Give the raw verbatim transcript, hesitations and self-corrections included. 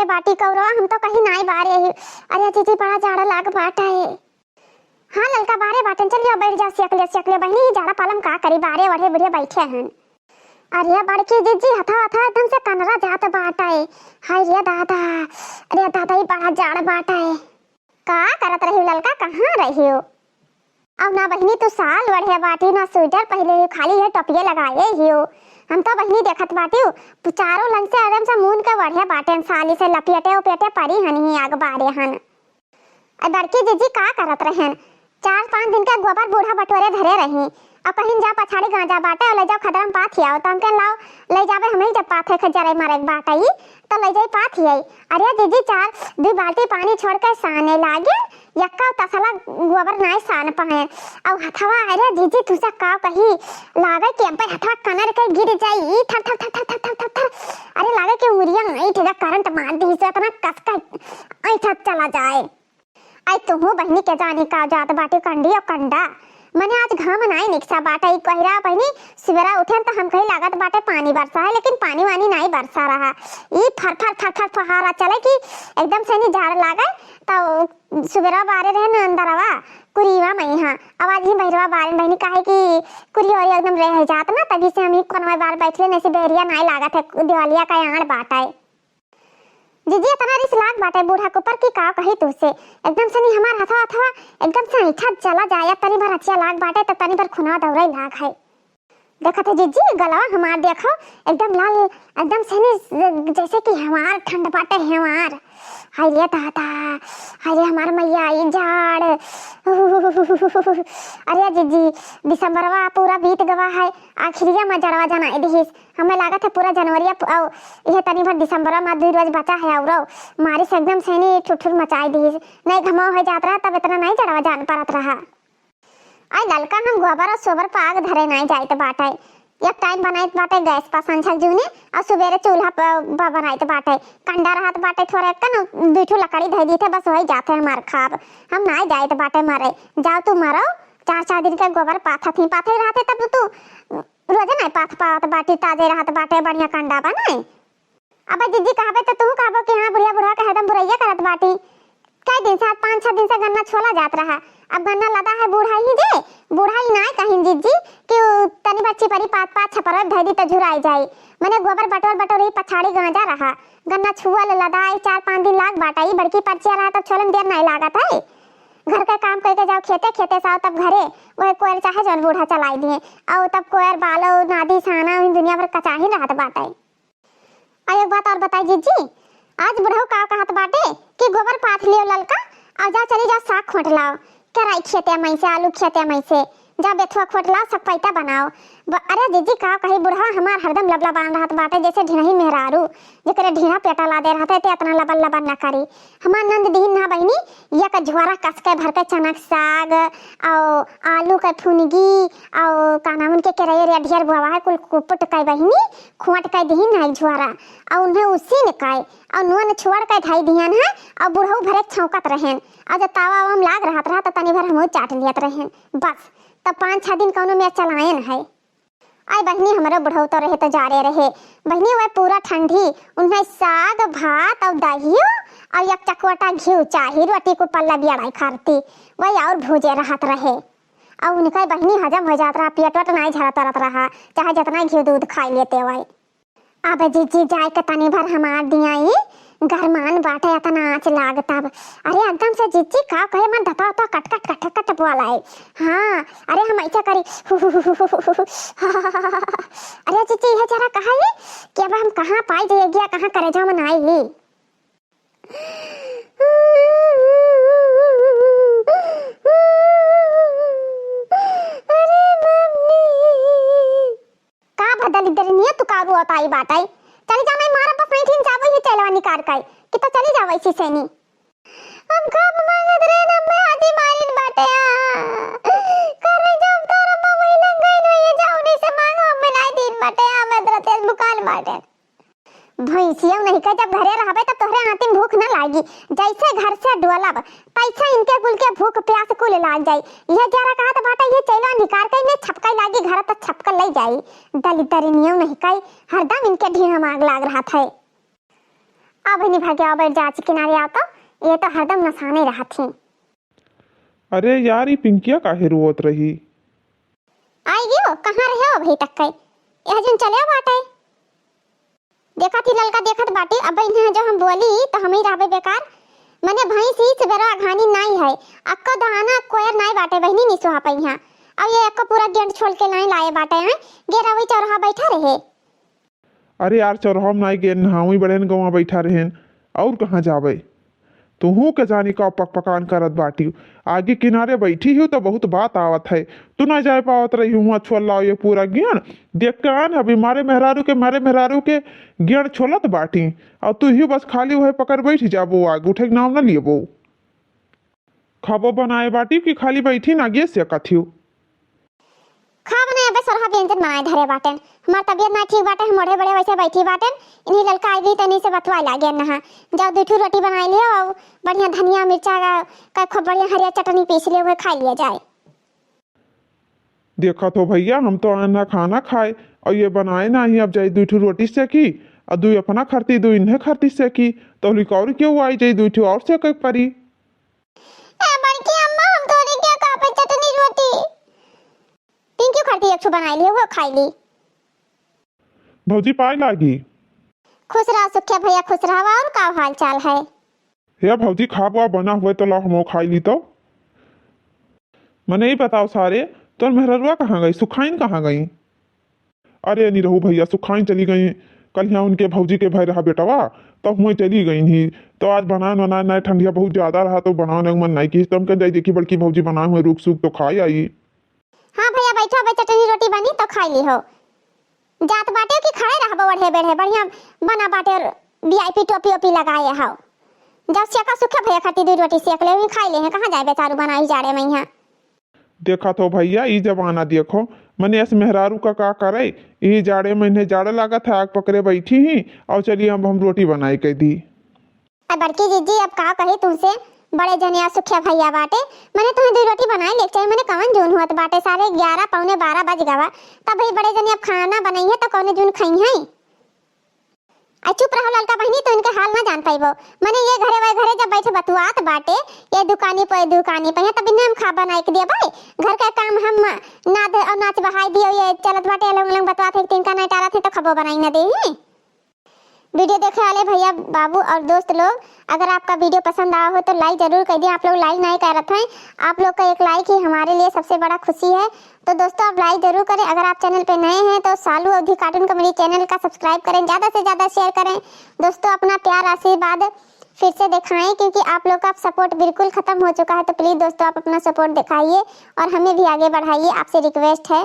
बाटी कौरवा, हम तो कहीं नाई बारे ही। अरे जीजी, बड़ा जाड़ा लाग बाटे। हाँ ललका, बारे बाटेन, चलियो बैठ जाओ, सेक लियो, सेक लियो बहिनी, ई जाड़ा पाला म का करी, बारे ओढ़े बुढ़े बैठे हन। अरे बड़की जीजी, हथवा हथवा एकदम से कनरा जात बाटे। हाय रे दादा, अरे दादा, ई बड़ा जाड़ बाटे। का करत रही ललका, कहाँ रही हो? अब ना बहिनी तू साल ओढ़े बाटी, ना स्वेटर पहले ही, खाली ये टोपिये लगाए ही हो। हम तो बहिनी देखत बाटी, चारों लंग से एकदम से मून के ओढ़े बाटेन, साली से लपेटे उपेटे परी हन ही, आग बारे हन। आ बड़की जीजी का करत रहेन? चार पाँच दिन के गोबर बूढ़ा बटोरे धरे रही। अब कहिन जा पछाड़ी गांजा बाटे और ले जाओ खदरम पाथी आओ। तो हम कहेन लाओ ले जाबे, हम ही जब पाथे के जरे मरे के बाटे ई, तो ले जाई पाथी आई। अरे जीजी चार दुई बाल्टी पानी छोड़ के साने लागे, यक्का तसला गोबर नाय सान पाए। और हथवा, अरे जीजी तुझे का कही, लागे कि अब्बे हथवा कनर के गिर जाई, ई थर थर थर थर थर थर थर। अरे लागे कि उंगलियां ऐंठ के करंट मार दी, से इतना कस के ऐंठत चला जाए। आई तुहू बहिनी के जानी का जात बाटे कंडी और कंडा। मने आज घाम नाई निकसा बाटे, ई कोहरा बहिनी सुबेरा उठेन त हम कही लागत बाटे पानी बरसा है, लेकिन पानी वानी नाई बरसा रहा। ई फर फर फर फर फुहारा चले कि एकदम से नी झाड़ लागे। तो सुबेरा बारे रहे न अंदरवा कुरीवा मई हाँ, अब आज ही बहिरवा बारे बहिनी काहे कि कुरी और एकदम रह जात ना, तभी से हम ही कोनवा बार बैठ ले, नहीं से बहरिया नाई लागत है, दिवालिया का आड़ बाटे। जीजी, इतना रिस लाग बाटे बूढ़ा के ऊपर कि का कही तुझसे। एकदम से नी हमार हथवा हथवा एकदम से ऐंठा चला जाए, तनी भर अचिया लाग बाटे, त तनी भर खुनवा दौड़े लाग है। देखत है जीजी, गलवा हमार देखो, एकदम लाल, एकदम से नी जैसे कि हमार ठंड बाटे हमार। हाय रे दादा, हाय रे हमार मैया, ई जाड़। अरे जीजी, दिसंबरवा पूरा बीत गवा है, आखिरिया में जड़वा जनाई दिहिस। हमें लागत है पूरा जनवरिया प-, औ, इहे तनी भर दिसंबरवा में दुई रोज बचा है, औरो मारिस एकदम से नी ठुठुर मचाई दिहिस। नहीं घमवा हो जात रहा तब इतना नहीं जड़वा जान परत रहा। आई ललका हम गोबर और सोबर पाग धरे नहीं जाइत बाटे। एक टाइम बनाइत बाटे गैस पर संझल जूने और सुबेरे चूल्हा पर ब-, बनाइत बाटे। कंडा रहत बाटे थोड़ा एक न दुई ठो लकड़ी धई दीथे, बस वही जाते हमार खाब। हम नहीं जाइत बाटे मरे। जाओ तू मरो, चार चार दिन के गोबर पाथत ही पाथे रहते तब तू रोजे नहीं पाथ पावत बाटी, ताजे रहत बाटे, बढ़िया कंडा बा नहीं। अब जीजी कहबे तो तू कहबो कि हाँ बुढ़िया बुढ़वा के हरदम बुरैया करत बाटी। कई दिन से, आज पाँच छह दिन से गन्ना छोला जात रहा। अब गन्ना लदा है बूढ़ा ही जे, बूढ़ा ही ना कहिन जीजी कि उ तनी बच्ची परी पात पात छपरत धई दी तो झुराई जाई। मने गोबर बटोर बटोर ही पछाड़ी गांजा रहा। गन्ना छुअल लदाई चार पाँच दिन लाग बाटा। ई बड़की परचिया रहा तब छोले में देर नहीं लागत है। घर का काम करके जाओ खेते, खेते से आओ तब घरे, वह कोयर चाहे जौन बूढ़ा चलाई दिए। और तब कोयर बालो नादी साना उन दुनिया भर कचाही रहत बाटे। आ एक बात और बताई जीजी, आज बुढ़ऊ का कहत बाटे कि गोबर पाथ लियो ललका, और जा चली जाओ साग खोट लाओ, केराई खेते में से, आलू खेते में से, जा बेथुआ खोट लाओ, सग पैता बनाओ। ब-, अरे जीजी का कही, बुढ़वा हमार हरदम लबलबान रहत बाटे, जैसे ढिनही मेहरारू, जेकरे ढीना पेटा लादे रहते ते इतना लबल लबल न करी। हमार नंद दिहिन ना बहिनी, एक झोरा कस के भर के चनक साग, और आलू के फुनगी, और का नाम उनके केरैया रे ढेर बोवा है, कुल कुपुट के बहिनी, खोट के दिहिन ना एक झोरा, और उन्हें उसीन के, और नून छुअड़ के धई दिहन है, और बुढ़ऊ भरे छौंकत रहेन, और जब तावा वावा में लाग रहत रहा तो तनी भर हमहू चाट लियत रहेन, बस। तब पाँच छह दिन कौनो में चलायन है। आई बहिनी, हमरो बुढ़ऊ तो रहे तो जाड़े रहे। बहिनी, वह पूरा ठंडी, उन्हें साग, भात और दहियो और एक चकवटा घिउ चाही, रोटी को पल्ला भी अढ़ाई खारती, वही और भूजे रहत रहे। और उनका बहिनी हजम हो जात रहा, पेट वट नाई झरत वरत रहा, चाहे जितना घिउ दूध खाई लेते वही। अब जीजी जाए के तनी भर हमार दियाई, गरमान बाटे, इतना आँच लाग तब। अरे एकदम से जीजी का कहे, मन धता होता कट कट कट कट बोलाए। हाँ, अरे हम ऐसा करी। अरे जीजी, यह जरा कहा है कि अब हम कहाँ पाई जाइए गया, कहाँ करे जाओ मन आई ही। अरे मम्मी। का भदली दरिनिया तू का रोत आई बाटै? चली जाओ, नहीं मारा बस नहीं ठीक जाबो ही चैलवा निकार के कि तो चली जाओ ऐसी सेनी। हम कब मांगत रहे न मैं आदि मारिन बाटे आ। करे जब तोरा मम्मी लंग गई न ये जाओ नहीं से मांगो मैं नहीं दिन बाटे आ, मैं तोरा तेज बुकाल बाटे। भैंसिया नहीं कह जब घरे रहबे तब तोहरे आंटी में भूख न लागी। जैसे घर से डोलब तैसे इनके कुल के भूख प्यास कुल लाग जाई। यह जरा कहत बाटे ये चैलवा निकार के इन्हें छपकाई लागी घर तक छपकल ले जाई। दलिद्दरिनियों नहीं कई, हरदम इनके ढीढ़ माग लाग रहत है। आओ बहिनी, भाग्य आओ, बैठ जा, आज किनारे आओ तो, ये तो हरदम नसाने रहत ही। अरे यार, ई पिंकिया काहे रोवत रही? आई गयो, कहाँ रहे हो अभी तक के? यह जन चले बाटे। देखत ही ललका देखत बाटी, अब इन्हें जो हम बोली तो हम ही रहबे बेकार। मने भैंस ही सुबेरवा घानी नाई है, अक्को दाना कोयर नाई बाटे बहिनी, निसुहा पइहा। अब ये अक्को पूरा गेंड छोल के नाई लाए बाटे हैं, गेरा वही चौराहा बैठा रहे। अरे यार, चौराहा में नाई गेन नहा, वही बड़े गौवा बैठा रहेन, और कहाँ जाबे? तुहू के जानी का पकपकान करत बाटी। आगे किनारे बैठी ही तो बहुत बात आवत है, तू ना जाए पावत रही हुआ, छोल लाओ ये पूरा गेन। देख के आन, अभी मारे मेहरारू के, मारे मेहरारू के गेन छोलत बाटी, और तू ही बस खाली वह पकड़ बैठ जाबो, आगे उठे के नाम ना लियबो। खाबो बनाए बाटी कि खाली बैठी ना गे सेकत हियो? खाब नहीं, अबे सोरहा व्यंजन बनाए धरे बाटेन। हमार तबियत ना ठीक बाटे, हम ओढ़े बड़े वैसे बैठी बाटेन। इन्हीं ललका आई गई तो इन्हीं से बतवाए लागे नहा। जाओ दू ठू रोटी बनाए लियो और बढ़िया धनिया मिर्चा का, का खूब बढ़िया हरिया चटनी पीस लियो, वह खा लिया जाए। देखत हो भैया, हम तो आना खाना खाए और ये बनाए नाही, अब जाई दू ठू रोटी सेकी और दू अपना खरती, दू इन्हें खरती सेकी, तो लिकौर क्यों आई जाई, दू ठू और सेके परी। ए बड़की अम्मा, हम तोरे क्या कहा पे चटनी रोटी? पिंकी खरती एक ठो बनाई ली, वो खाई ली। भौजी पाए लागी। खुश रहा सुखिया भैया, खुश रहा। और का हाल चाल है? हे भौजी, खाब वाब बना हुए तो लाओ, हम खाई ली तो। मने ई बताओ सारे, तोर मेहररुआ कहाँ गई, सुखाइन कहाँ गई? अरे निरहू भैया, सुखाइन चली गई। कल यहाँ उनके भौजी के भाई रहा बेटवा, तब हुए चली गई ही। तो आज बनान वनान नहीं, ठंडिया बहुत ज्यादा रहा तो बनान मन नहीं की। तो हम कह जाई देखी बड़की भौजी बनाए हुए रूख सूख तो खाई आई। हाँ भैया, बैठो, अबे चटनी रोटी बनी तो खाई ली हो। जात बाटे कि खड़े रहबो, बढ़े बेढ़े बढ़िया बना बाटे, वीआईपी टोपी ओपी लगाए हो। जब सेका सुखे भैया खातिर दू रोटी सेक ले, वही खाई ले हैं। कहाँ जाए बेचारू बनाई जाड़े में यहाँ। देखत हो भैया, ई जमाना देखो, मने अस मेहरारू का, का करे, ई जाड़े महीने जाड़ लागत है, आग पकड़े बैठी ही, और चलिए हम, हम रोटी बनाई के दी। अब बड़की जीजी, अब का कही तुमसे, बड़े जने आ सुखिया भैया बाटे, मने तुम्हें दू रोटी बनाए लेके चाहिए, मने कौन जून हुआ बाटे, साढ़े ग्यारह पौने बारह बज गवा, तब भी बड़े जने अब खाना बनाई है तो कौने जून खाई है? आ चुप रहो ललका बहिनी, तो इनके हाल ना जान पाइबो। मने ये घरे वही घरे जब बैठे बतुआत बाटे, ये दुकानी पे दुकानी पे, तब इन्हें हम खा बनाए के दिया भाई, घर का काम हम नाद और नाच बहाई दियो, ये चलत बाटे अलग अलग बतुआत है, तिनका नहीं टारत है तो खबो बनाई ना दे ही। वीडियो देखे वाले भैया, बाबू और दोस्त लोग, अगर आपका वीडियो पसंद आवा हो तो लाइक जरूर कर दिए। आप लोग लाइक नहीं करत हैं, आप लोग का एक लाइक ही हमारे लिए सबसे बड़ा खुशी है। तो दोस्तों, आप लाइक जरूर करें। अगर आप चैनल पे नए हैं तो सालू अवधी कार्टून कॉमेडी चैनल का सब्सक्राइब करें, ज़्यादा से ज़्यादा शेयर करें। दोस्तों, अपना प्यार आशीर्वाद फिर से दिखाएं, क्योंकि आप लोग का सपोर्ट बिल्कुल ख़त्म हो चुका है। तो प्लीज़ दोस्तों, आप अपना सपोर्ट दिखाइए और हमें भी आगे बढ़ाइए, आपसे रिक्वेस्ट है।